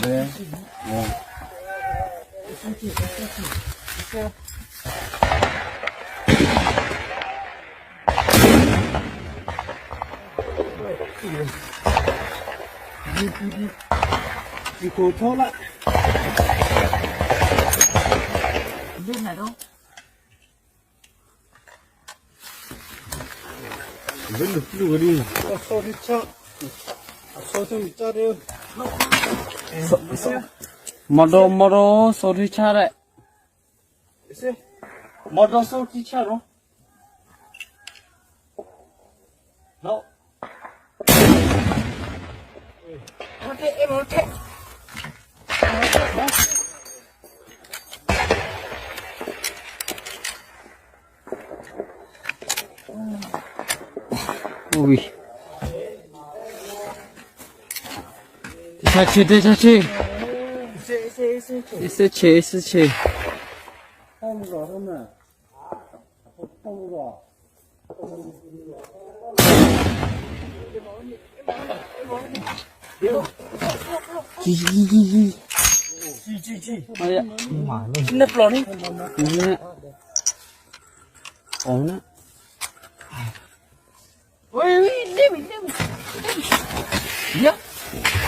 မီဒီး မီဒီး စိထံဆၣ်ဒဲး, မီဒီး စိထံဆၣ်နီၤ. အိၣ်ဝံၤ, တဆါဆ့ တဆါဆ့, အ့စ့ဆ့ အ့စ့ဆ့. နပျီန့ၣ်, အီၤန့ၣ်, ဝဲ, ဝဲ, ဒ့မ့ၢ်, ဒ့မ့ၢ်, ဒ့မ့ၢ်, ယၤ,